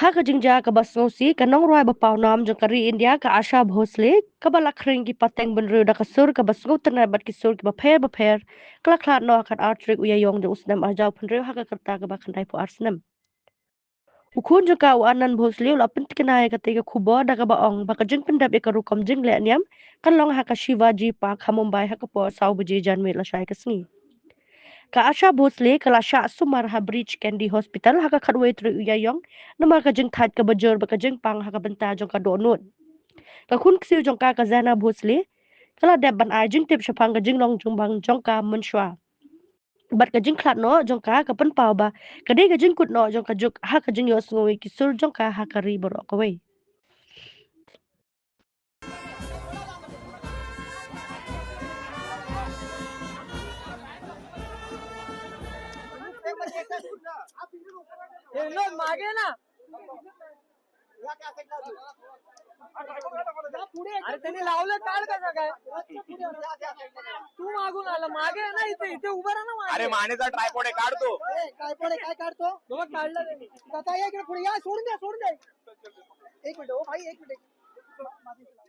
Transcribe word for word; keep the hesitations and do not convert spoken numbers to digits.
Ha ka jingjia kaba sngewsih, ka nongrwai ba pawnam jong ka ri India, ka Asha Bhosle, kaba la khring ki pateng bynriew da ka sur kaba sngewtynnat bad ki sur kiba pher bapher, ka la khlad noh ha ka ar tarik u Ïaïong jong u snem ar hajar phew hynriew ha ka rta kaba khyndai phew ar snem. U khun jong ka, u Anand Bhosle, u la pyntikna ïa katei ka khubor da kaba ong ba ka jingpyndep ïa ka rukom jingleh niam kan long ha ka Shivaji Park ha Mumbai ha ka por saw baje janmiet lashai ka sngi. Ka Asha Bhosle ka la shah sumar ha Breach Candy Hospital ha ka khatwei tarik u Ïaïong namar ka jingthait kaba jur bad ka jingpang ha ka bynta jong ka dohnud. Ka khun ksiew jong ka, ka Zaina Bhosle, ka la dep ban ai jingtip shaphang ka jinglong jingbang jong ka mynshuwa bad ka jingkhlad noh jong ka ka pynpaw ba ka dei ka jingkut noh jong ka juk ha ka jingïohsngew ïa ki sur jong ka ha ka ri baroh kawei. अरे त्यांनी लावलं कार्ड कसं काय? तू मागून आला, मागे आहे ना, इथे इथे उभा राहा ना मागे. अरे मानेचा ट्रायपॉड आहे, काढतो. ए, ट्रायपॉड आहे, काय काढतो? बाबा काढला त्यांनी. आता या इकडे पुढे या, सोडून द्या, सोडून द्या. एक मिनिट, ओ भाई, एक मिनिट.